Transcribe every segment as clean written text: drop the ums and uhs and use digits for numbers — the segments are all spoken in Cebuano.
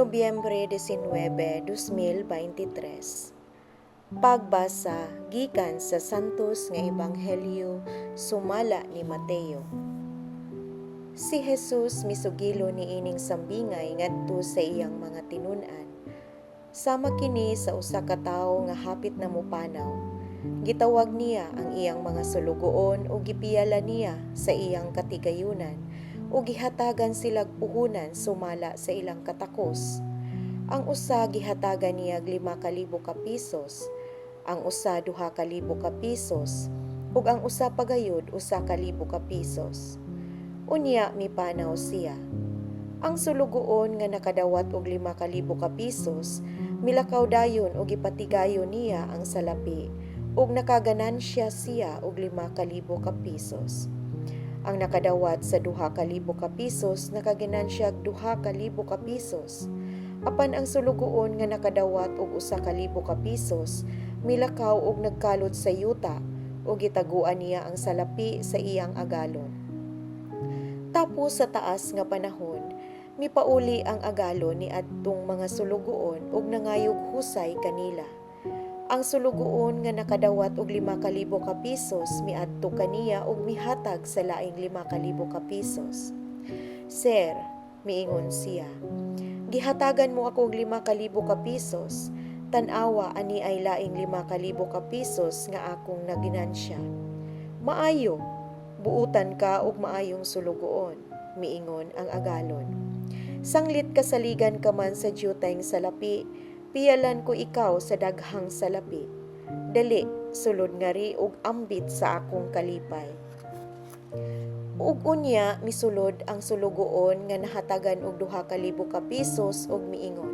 Nobyembre 19, 2023. Pagbasa gikan sa Santos nga Ebanghelyo sumala ni Mateo. Si Jesus misugilo niining sambingay ngadto sa iyang mga tinun-an. Sama kini sa usa ka tawo nga hapit na mopanaw. Gitawag niya ang iyang mga sulugoon ug gipiyala niya sa iyang katigayunan ug gihatagan silag puhunan sumala sa ilang katakos. Ang usa gihatagan niya 5,000 ka pesos, ang usa 2,000 ka pesos, ug ang usa pa gayud 1,000 ka pesos. Unya mipanaw siya. Ang sulugoon nga nakadawat og 5,000 ka pesos milakaw dayon ug gipatigayon niya ang salapi ug nakaganansya siya og 5,000 ka pesos. Ang nakadawat sa 2,000 ka pesos nakaginansyag 2,000 ka pesos. Apan ang sulugoon nga nakadawat og 1,000 ka pesos milakaw og nagkalod sa yuta ug gitaguan niya ang salapi sa iyang agalon. Tapos sa taas nga panahon, mipauli ang agalon ni adtong mga sulugoon ug nangayog husay kanila. Ang sulugoon nga nakadawat og 5,000 ka pesos miadto kaniya ug mihatag sa laing 5,000 ka pesos. "Sir," miingon siya, "gihatagan mo ako og 5,000 ka pesos. Tan-awa, ani ay laing 5,000 ka pesos nga akong naginansya." "Maayo, buutan ka og maayong sulugoon," miingon ang agalon. "Sanglit kasaligan ka man sa dyutayng salapi, piyalan ko ikaw sa daghang salapi. Dali, sulod ngari ug ambit sa akong kalipay." Ug unya misulod ang sulugoon nga nahatagan og 2,000 ka pesos ug miingon,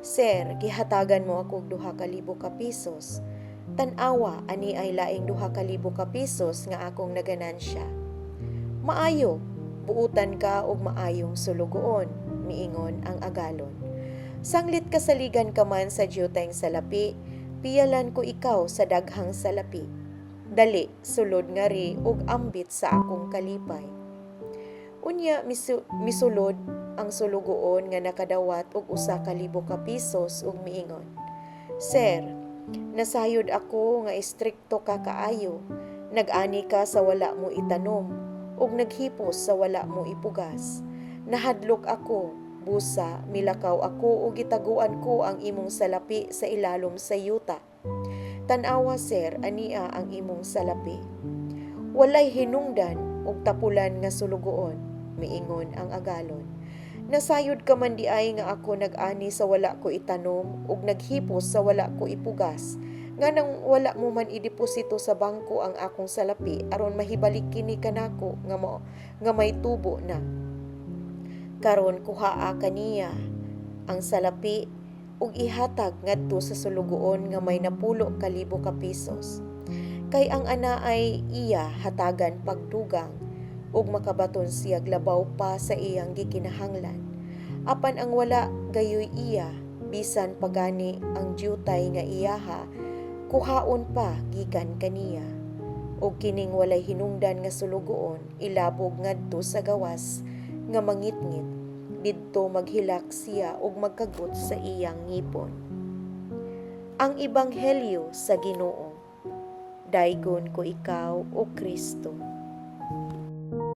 "Sir, gihatagan mo ako og 2,000 ka pesos. Tan-awa, ani ay laing 2,000 ka pesos nga akong naganansya." "Maayo, buutan ka og maayong sulugoon," miingon ang agalon. "Sanglit kasaligan ka man sa dyutayng salapi, piyalan ko ikaw sa daghang salapi. Dali, sulod ngari ug ambit sa akong kalipay." Unya misulod ang sulugoon nga nakadawat og 1,000 ka pesos ug miingon, "Sir, nasayod ako nga istrikto ka kaayo. Nag-ani ka sa wala mo itanom ug naghipos sa wala mo ipugas. Nahadlok ako, busa milakaw ako ug gitaguan ko ang imong salapi sa ilalom sa yuta. Tan-awa, sir, ania ang imong salapi." "Walay hinungdan ug tapulan nga sulugoon," miingon ang agalon. "Nasayod ka man diay nga ako nag-ani sa wala ko itanom ug naghipos sa wala ko ipugas. Nganong wala mo man ideposito sa bangko ang akong salapi aron mahibalik kini kanako nga may tubo na? Karon kuhaa kaniya ang salapi ug ihatag ngadto sa sulugoon nga may 10,000 ka pesos. Kay ang anaay iya hatagan pagdugang ug makabaton siyag labaw pa sa iyang gikinahanglan. Apan ang wala gayoy iya, bisan pa gani ang dyutay nga iyaha kuhaon pa gikan kaniya. Ug kining walay hinungdan nga sulugoon ilabog ngadto sa gawas nga mangitngit. Didto maghilak siya ug magkagot sa iyang ngipon." Ang Ebanghelyo sa Ginoo. Daygon ko ikaw, o Kristo.